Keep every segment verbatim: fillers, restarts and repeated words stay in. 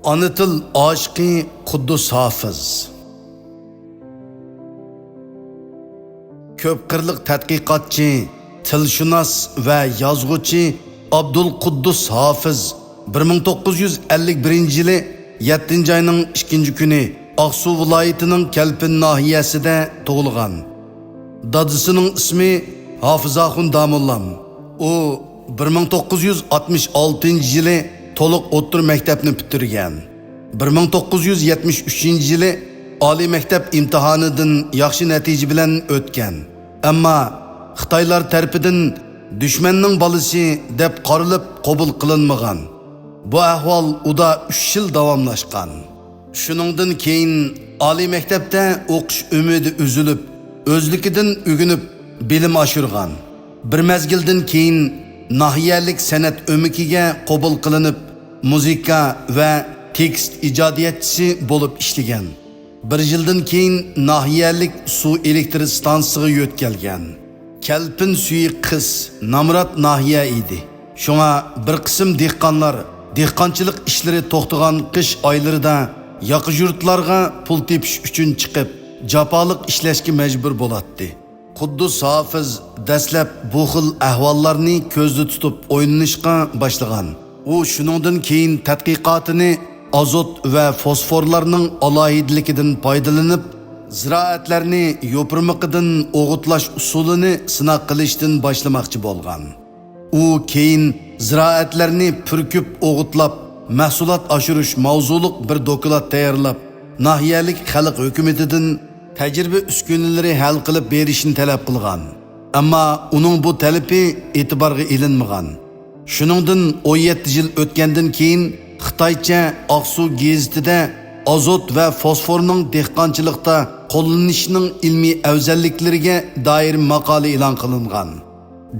ئانا تىل ئاشىقى قۇددۇس ھافىز. كۆپ قىرلىق تەتقىقاتچى، تىلشۇناس ۋە يازغۇچى ئابدۇل قۇددۇس ھافىز بىر مىڭ توققۇز يۈز ئەللىك بىرىنچى يىلى يەتتىنچى ئاينىڭ ئىككىنچى كۈنى ئاقسۇ ۋىلايىتىنىڭ كەلپىن ناھىيەسىدە تۇغۇلغان. دادىسىنىڭ ئىسمى ھافىزئاخۇن داموللام. ئۇ بىر مىڭ توققۇز يۈز ئاتمىش ئالتىنچى يىلى تولۇق ئوتتۇرا مەكتەپنى پۈتتۈرگەن. بىر مىڭ توققۇز يۈز يەتمىش ئۈچىنچى يىلى ئالىي مەكتەپ ئىمتىھانىدىن ياخشى نەتىجە بىلەن ئۆتكەن. ئەمما خىتايلار تەرىپىدىن دۈشمەننىڭ بالىسى دەپ قارىلىپ قوبۇل قىلىنمىغان. بۇ ئەھۋال ئۇدا ئۈچ يىل داۋاملاشقان. شۇنىڭدىن كېيىن ئالىي مەكتەپتە ئوقۇش ئۈمىدى ئۈزۈلۈپ، ئۆزلۈكىدىن ئۆگىنىپ، بىلىم ئاشۇرغان. بىر مەزگىلدىن كېيىن ناھىيەلىك سەنئەت ئۆمىكىگە قوبۇل قىلىنىپ، مۇزىكا ۋە تېكىست ئىجادىيەتچىسى بولۇپ ئىشلىگەن. بىر يىلدىن كېيىن ناھىيەلىك سۇ ئېلېكتر ئىستانسىسىغا يۆتكەلگەن. كەلپىن سۈيى قىس، نامرات ناھىيە ئىدى. شۇڭا بىر قىسىم دېھقانلار دېھقانچىلىق ئىشلىرى توختىغان قىش ئايلىرىدا ياقا يۇرتلارغا پۇل تېپىش ئۈچۈن چىقىپ، جاپالىق ئىشلەشكە مەجبۇر بولاتتى. قۇددۇس ھافىز دەسلەپ بۇ خىل ئەھۋاللارنى كۆزدە تۇتۇپ ئويلىنىشقا باشلىغان. ئۇ شۇنىڭدىن كېيىن تەتقىقاتىنى ئازوت ۋە فوسفورلارنىڭ ئالاھىدىلىكىدىن پايدىلىنىپ، زىرائەتلەرنى يوپۇرمىقىدىن ئوغۇتلاش ئۇسۇلىنى سىناق قىلىشتىن باشلىماقچى بولغان. ئۇ كېيىن زىرائەتلەرنى پۈركۈپ ئوغۇتلاپ، مەھسۇلات ئاشۇرۇش ماۋزۇلۇق بىر دوكلات تەييارلاپ، ناھىيەلىك خەلق ھۆكۈمىتىدىن تەجرىبە ئۈسكۈنىلىرى ھەل قىلىپ بېرىشنى تەلەپ قىلغان. ئەمما ئۇنىڭ بۇ تەلىپى ئېتىبارغا ئېلىنمىغان. شۇنىڭدىن ئون يەتتە يىل ئۆتكەندىن كېيىن، خىتايچە ئاقسۇ گېزىتىدە ئازوت ۋە فوسفورنىڭ دېھقانچىلىقتا قوللىنىشىنىڭ ئىلمىي ئەۋزەللىكلىرىگە دائىر ماقالە ئېلان قىلىنغان.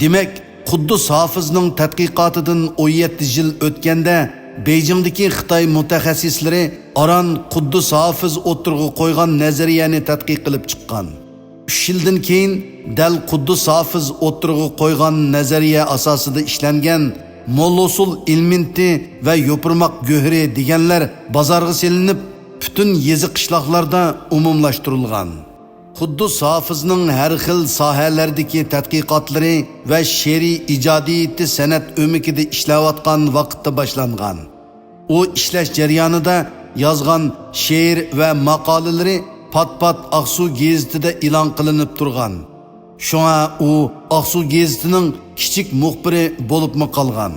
دېمەك، قۇددۇس ھافىزنىڭ تەتقىقاتىدىن ئون يەتتە يىل ئۆتكەندە، بېيجىڭدىكى خىتاي مۇتەخەسسىسلىرى ئاران قۇددۇس ھافىز ئوتتۇرىغا قويغان نەزەرىيەنى تەتقىق قىلىپ چىققان. ئۈچ يىلدىن كېيىن دەل قۇددۇس ھافىز ئوتتۇرىغا قويغان نەزەرىيە ئاساسىدا ئىشلەنگەن موللۇسۇل ئىلمېنتى ۋە يوپۇرماق گۆھىرى دېگەنلەر بازارغا سېلىنىپ، پۈتۈن يېزا-قىشلاقلاردا ئومۇملاشتۇرۇلغان. قۇددۇس ھافىزنىڭ ھەر خىل ساھەلەردىكى تەتقىقاتلىرى ۋە شېئىرىي ئىجادىيىتى سەنئەت ئۆمىكىدە ئىشلەۋاتقان ۋاقىتتا باشلانغان. ئۇ ئىشلەش جەريانىدا يازغان شېئىر ۋە ماقالىلىرى پات-پات ئاقسۇ گېزىتىدە ئېلان قىلىنىپ تۇرغان. شۇڭا ئۇ ئاقسۇ گېزىتىنىڭ كىچىك مۇخبىرى بولۇپمۇ قالغان.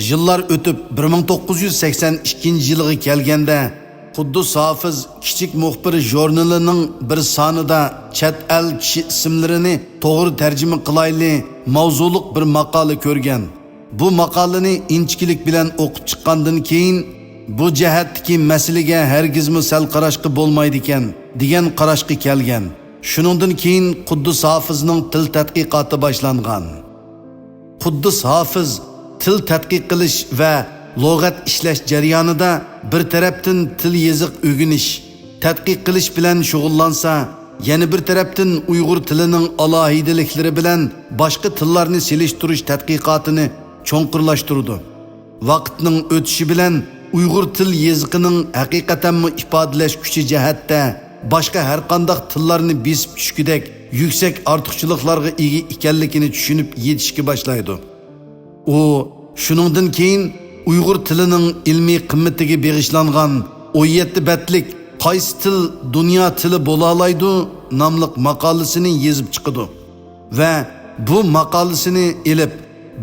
يىللار ئۆتۈپ، بىر مىڭ توققۇز يۈز سەكسەن ئىككىنچى يىلىغا كەلگەندە، قۇددۇس ھافىز كىچىك مۇخبىر ژۇرنىلىنىڭ بىر سانىدا چەت ئەل كىشى ئىسىملىرىنى توغرا تەرجىمە قىلايلى ماۋزۇلۇق بىر ماقالە كۆرگەن. بۇ ماقالىنى ئىنچىكىلىك بىلەن ئوقۇپ چىققاندىن كېيىن، بۇ جەھەتتىكى مەسىلىگە ھەرگىزمۇ سەل قاراشقا بولمايدىكەن، دېگەن قاراشقا كەلگەن. شۇنىڭدىن كېيىن قۇددۇس ھافىزنىڭ تىل تەتقىقاتى باشلانغان. قۇددۇس ھافىز تىل تەتقىق قىلىش ۋە لۇغەت ئىشلەش جەريانىدا بىر تەرەپتىن تىل يېزىق ئۆگىنىش، تەتقىق قىلىش بىلەن شۇغۇللانسا، يەنە بىر تەرەپتىن ئۇيغۇر تىلىنىڭ ئالاھىدىلىكلىرى بىلەن باشقا تىللارنى سېلىشتۇرۇش تەتقىقاتىنى چوڭقۇرلاشتۇرىدۇ. ۋاقىتنىڭ ئۆتۈشى بىلەن ئۇيغۇر تىل يېزىقىنىڭ ھەقىقەتەنمۇ ئىپادىلەش كۈچى جەھەتتە باشقا ھەرقانداق تىللارنى بېسىپ چۈشكۈدەك يۈكسەك ئارتۇقچىلىقلارغا ئىگە ئىكەنلىكىنى چۈشىنىپ يېتىشكە باشلايدۇ. ئۇ شۇنىڭدىن كېيىن ئۇيغۇر تىلىنىڭ ئىلمىي قىممىتىگە بېغىشلانغان ئون يەتتە بەتلىك «قايسى تىل دۇنيا تىلى بولالايدۇ؟» ناملىق ماقالىسىنى يېزىپ چىقىدۇ ۋە بۇ ماقالىسىنى ئېلىپ،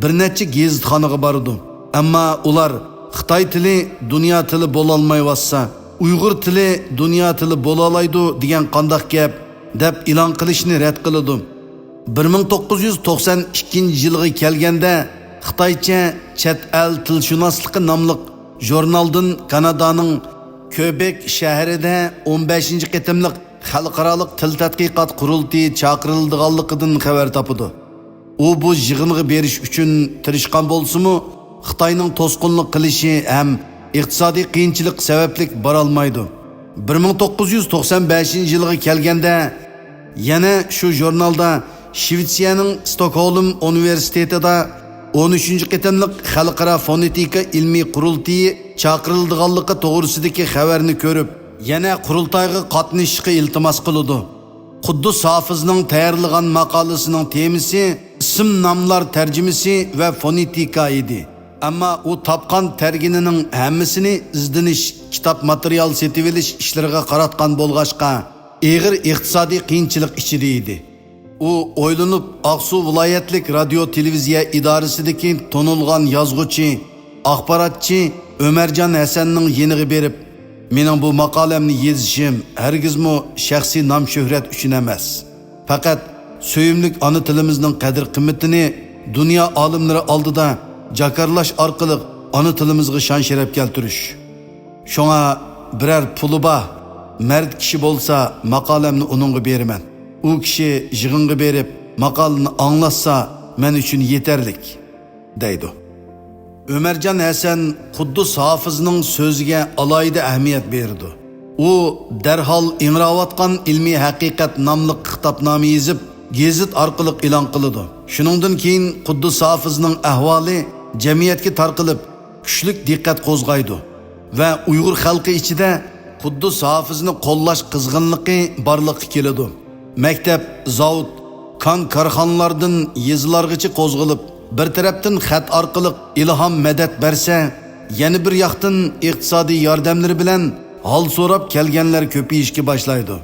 بىر نەچچە گېزىتخانىغا بارىدۇ. ئەمما ئۇلار «خىتاي تىلى دۇنيا تىلى بولالمايۋاتسا، ئۇيغۇر تىلى دۇنيا تىلى بولالايدۇ دېگەن قانداق گەپ؟» دەپ ئېلان قىلىشنى رەت قىلىدۇ. بىر مىڭ توققۇز يۈز توقسان ئىككىنچى يىلغا كەلگەندە، خىتايچە چەت ئەل تىلشۇناسلىقى ناملىق ژۇرنالدىن كانادانىڭ كۆبېك شەھىرىدە ئون بەشىنچى قېتىملىق خەلقئارالىق تىل تەتقىقات قۇرۇلتىيى چاقىرىلىدىغانلىقىدىن خەۋەر تاپىدۇ. ئۇ بۇ يىغىنغا بېرىش ئۈچۈن تىرىشقان بولسىمۇ، خىتاينىڭ توسقۇنلۇق قىلىشى ھەم ئىقتىسادىي قىيىنچىلىق سەۋەبلىك بارالمايدۇ. بىر مىڭ توققۇز يۈز توقسان بەشىنچى يىلغا كەلگەندە، يەنە شۇ ژۇرنالدا شىۋېتسىيەنىڭ ستوكھولم ئۇنىۋېرسىتېتىدا ئون ئۈچىنچى قېتىملىق خەلقئارا فونېتىكا ئىلمىي قۇرۇلتىيى چاقىرىلىدىغانلىقى توغرىسىدىكى خەۋەرنى كۆرۈپ، يەنە قۇرۇلتايغا قاتنىشىشقا ئىلتىماس قىلىدۇ. قۇددۇس ھافىزنىڭ تەييارلىغان ماقالىسىنىڭ تېمىسى ئىسىم ناملار تەرجىمىسى ۋە فونېتىكا ئىدى. ئەمما ئۇ تاپقان تەرگىنىنىڭ ھەممىسىنى ئىزدىنىش، كىتاب ماتېرىيال سېتىۋېلىش ئىشلىرىغا قاراتقان بولغاچقا، ئېغىر ئىقتىسادىي قىيىنچىلىق ئىچىدە ئىدى. ئۇ ئويلىنىپ، ئاقسۇ ۋىلايەتلىك رادىيو تېلېۋىزىيە ئىدارىسىدىكى تونۇلغان يازغۇچى، ئاخباراتچى ئۆمەرجان ھەسەننىڭ يېنىغا بېرىپ، مېنىڭ بۇ ماقالەمنى يېزىشىم ھەرگىزمۇ شەخسىي نام-شۆھرەت ئۈچۈن ئەمەس. پەقەت سۆيۈملۈك ئانا تىلىمىزنىڭ قەدىر-قىممىتىنى دۇنيا ئالىملىرى ئالدىدا جاكارلاش ئارقىلىق ئانا تىلىمىزغا شان-شەرەپ كەلتۈرۈش. شۇڭا بىرەر پۇلى بار، مەرد كىشى بولسا، ماقالەمنى ئۇنىڭغا بېرىمەن. ئۇ كىشى يىغىنغا بېرىپ، ماقالىنى ئاڭلاتسا، مەن ئۈچۈن يېتەرلىك، دەيدۇ. ئۆمەرجان ھەسەن قۇددۇس ھافىزنىڭ سۆزىگە ئالاھىدە ئەھمىيەت بېرىدۇ. ئۇ دەرھال ئىڭراۋاتقان ئىلمىي ھەقىقەت ناملىق خىتابنامە يېزىپ، گېزىت ئارقىلىق ئېلان قىلىدۇ. شۇنىڭدىن كېيىن قۇددۇس ھافىزنىڭ ئەھۋالى جەمئىيەتكە تارقىلىپ، كۈچلۈك دىققەت قوزغايدۇ ۋە ئۇيغۇر خەلقى ئىچىدە قۇددۇس ھافىزنى قوللاش قىزغىنلىقى بارلىققا كېلىدۇ. مەكتەپ، زاۋۇت، كان كارخانىلاردىن يېزىلارغىچە قوزغىلىپ، بىر تەرەپتىن خەت ئارقىلىق ئىلھام، مەدەت بەرسە، يەنە بىر ياقتىن ئىقتىسادىي ياردەملىرى بىلەن ھال سوراپ كەلگەنلەر كۆپىيىشكە باشلايدۇ.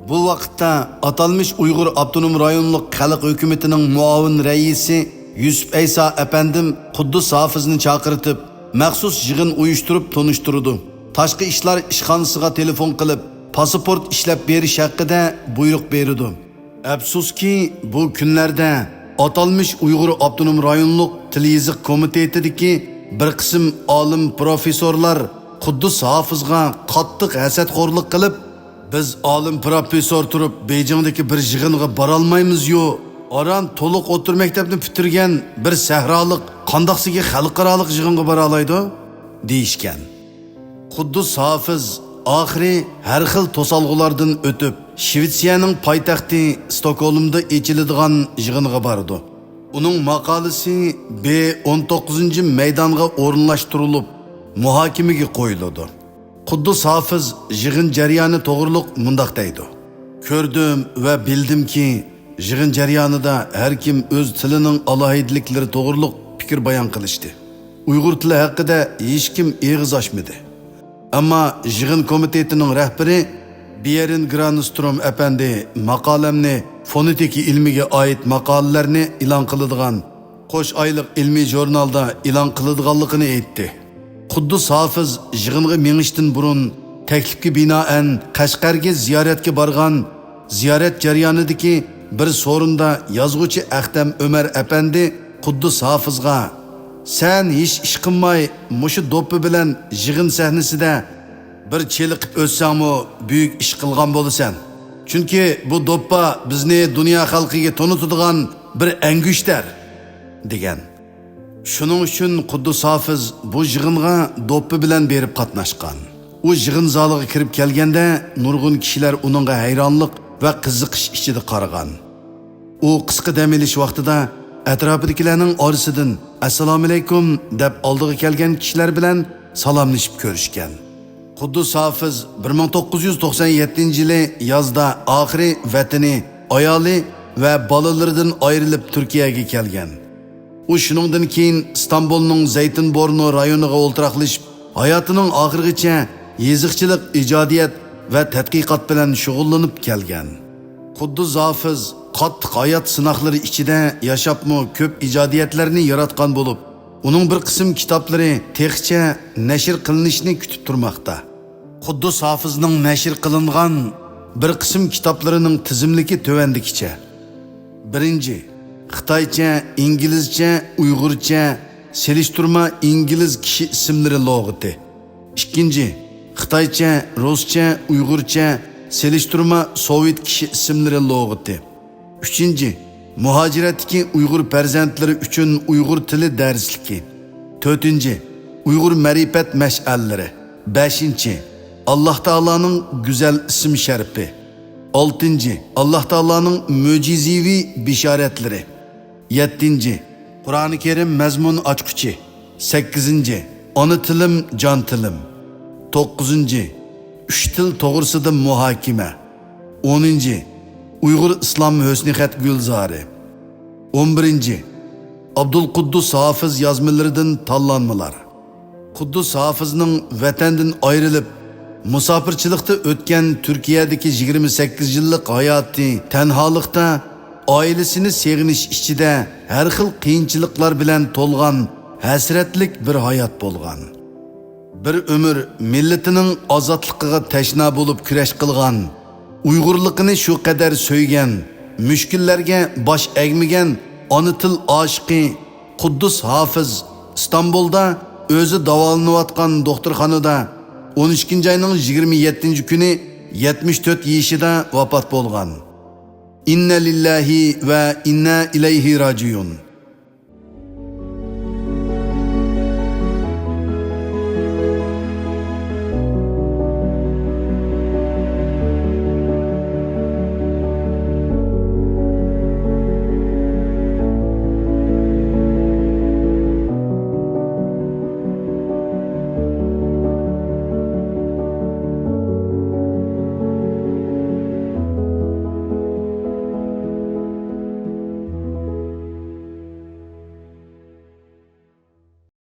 بۇ ۋاقىتتا ئاتالمىش ئۇيغۇر ئاپتونوم رايونلۇق خەلق ھۆكۈمىتىنىڭ مۇئاۋىن رەئىسى يۈسۈپ ئەيسا ئەپەندىم قۇددۇس ھافىزنى چاقىرتىپ، مەخسۇس يىغىن ئۇيۇشتۇرۇپ تونۇشتۇرىدۇ. تاشقى ئىشلار ئىشخانىسىغا تېلېفون قىلىُپ، پاسپورت ئىشلەپ بېرىش ھەققىدە بۇيرۇق بېرىدۇ. ئەپسۇسكى، بۇ كۈنلەردە ئاتالمىش ئۇيغۇر ئاپتونوم رايونلۇق تىل-يېزىق كومىتېتىدىكى بىر قىسىم ئالىم پروفېسسورلار قۇددۇس ھافىزغا قاتتىق ھەسەتخورلۇق قىلىپ، «بىز ئالىم پروفېسسور تۇرۇپ بېيجىڭدىكى بىر يىغىنغا بارالمايمىزيۇ، ئاران تولۇق ئوتتۇرا مەكتەپنى پۈتتۈرگەن بىر سەھرالىق قانداقسىگە خەلقئارالىق يىغىنغا بارالايدۇ؟» دېيىشكەن. قۇددۇس ھافىز ئاخىرى ھەر خىل توسالغۇلاردىن ئۆتۈپ، شىۋېتسىيەنىڭ پايتەختى ستوكھولمدا ئېچىلىدىغان يىغىنغا بارىدۇ. ئۇنىڭ ماقالىسى بى ئون توققۇزىنچى مەيدانغا ئورۇنلاشتۇرۇلۇپ، مۇھاكىمىگە قويۇلىدۇ. قۇددۇس ھافىز يىغىن جەريانى توغرۇلۇق مۇنداق دەيدۇ: «كۆردۈم ۋە بىلدىمكى، يىغىن جەريانىدا ھەر كىم ئۆز تىلىنىڭ ئالاھىدىلىكلىرى توغرۇلۇق پىكىر بايان قىلىشتى. ئۇيغۇر تىلى ھەققىدە ھېچكىم ئېغىز ئاچمىدى. ئەمما يىغىن كومىتېتىنىڭ رەھبىرى بيېرىن گرانستروم ئەپەندى ماقالەمنى فونېتىكا ئىلمىگە ئائىت ماقالىلەرنى ئېلان قىلىدىغان قوش ئايلىق ئىلمىي ژۇرنالدا ئېلان قىلىدىغانلىقىنى ئېيتتى. قۇددۇس ھافىز يىغىنغا مېڭىشتىن بۇرۇن، تەكلىپكە بىنائەن قەشقەرگە زىيارەتكە بارغان. زىيارەت جەريانىدىكى بىر سورۇندا يازغۇچى ئەختەم ئۆمەر ئەپەندى قۇددۇس ھافىزغا، سەن ھېچ ئىش قىلماي، مۇشۇ دوپپا بىلەن يىغىن سەھنىسىدە بىر چېلىقىپ ئۆتسەڭمۇ، بۈيۈك ئىش قىلغان بولىسەن. چۈنكى بۇ دوپپا بىزنى دۇنيا خەلقىگە تونۇتىدىغان بىر ئەڭگۈشتەر، دېگەن. شۇنىڭ ئۈچۈن قۇددۇس ھافىز بۇ يىغىنغا دوپپا بىلەن بېرىپ قاتناشقان. ئۇ يىغىن زالىغا كىرىپ كەلگەندە، نۇرغۇن كىشىلەر ئۇنىڭغا ھەيرانلىق ۋە قىزىقىش ئىچىدە قارىغان. ئۇ قىسقا دەم ئېلىش ۋاقتىدا ئەتراپىدىكىلەرنىڭ ئارىسىدىن «ئەسسالامۇئەلەيكۇم» دەپ ئالدىغا كەلگەن كىشىلەر بىلەن سالاملىشىپ كۆرۈشكەن. قۇددۇس ھافىز بىر مىڭ توققۇز يۈز توقسەن يەتتىنچى يىلى يازدا ئاخىرى ۋەتىنى، ئايالى ۋە بالىلىرىدىن ئايرىلىپ تۈركىيەگە كەلگەن. ئۇ شۇنىڭدىن كېيىن ئىستانبۇلنىڭ زەيتىنبورنو رايونىغا ئولتۇراقلىشىپ، ھاياتىنىڭ ئاخىرىغىچە يېزىقچىلىق، ئىجادىيەت ۋە تەتقىقات بىلەن شۇغۇللىنىپ كەلگەن. قۇددۇس ھافىز قاتتىق ھايات سىناقلىرى ئىچىدە ياشاپمۇ كۆپ ئىجادىيەتلەرنى ياراتقان بولۇپ، ئۇنىڭ بىر قىسىم كىتابلىرى تېخىچە نەشر قىلىنىشنى كۈتۈپ تۇرماقتا. قۇددۇس ھافىزنىڭ نەشر قىلىنغان بىر قىسىم كىتابلىرىنىڭ تىزىملىكى تۆۋەندىكىچە. بىرىنچى، خىتايچە، ئىنگلىزچە، ئۇيغۇرچە سېلىشتۇرما ئىنگلىز كىشى ئىسىملىرى لۇغىتى. ئىككىنچى، خىتايچە، رۇسچە، ئۇيغۇرچە سېلىشتۇرما سوۋېت كىشى ئىسىملىرى لۇغىتى. ئۈچىنچى، مۇھاجىرەتتىكى ئۇيغۇر پەرزەنتلىرى ئۈچۈن ئۇيغۇر تىلى دەرسلىكى. تۆتىنچى، ئۇيغۇر مەرىپەت مەشئەللىرى. بەشىنچى، ئاللاھ تائالانىڭ گۈزەل ئىسىم شەرىپى. ئالتىنچى، ئاللاھ تائالانىڭ مۆجىزىۋى بېشارەتلىرى. يەتتىنچى، قۇرئانى كەرىم مەزمۇن ئاچقۇچى. سەككىزىنچى، ئانا تىلىم، جان تىلىم. توققۇزىنچى، ئۈچ تىل توغرىسىدا مۇھاكىمە. ئونىنچى، ئۇيغۇر ئىسلام ھۆسنى خەت گۈلزارى. ئون بىرىنچى، ئابدۇلقۇددۇس ھافىز يازمىلىرىدىن تاللانمىلار. قۇددۇس ھافىزنىڭ ۋەتەندىن ئايرىلىپ، مۇساپىرچىلىقتا ئۆتكەن تۈركىيەدىكى يىگىرمە سەككىز يىللىق ھاياتى تەنھالىقتا، ئائىلىسىنى سېغىنىش ئىچىدە ھەر خىل قىيىنچىلىقلار بىلەن تولغان ھەسرەتلىك بىر ھايات بولغان. بىر ئۆمۈر مىللىتىنىڭ ئازادلىقىغا تەشنا بولۇپ كۈرەش قىلغان، ئۇيغۇرلۇقىنى شۇ قەدەر سۆيگەن، مۈشكۈللەرگە باش ئەگمىگەن ئانا تىل ئاشىقى قۇددۇس ھافىز ئىستانبۇلدا ئۆزى داۋالىنىۋاتقان دوختۇرخانىدا ئون ئىككىنچى ئاينىڭ يىگىرمە يەتتىنچى كۈنى يەتمىش تۆت يېشىدا ۋاپات بولغان. ئىننا لىللاھى ۋە ئىننا ئىلەيھى راجىئۇن.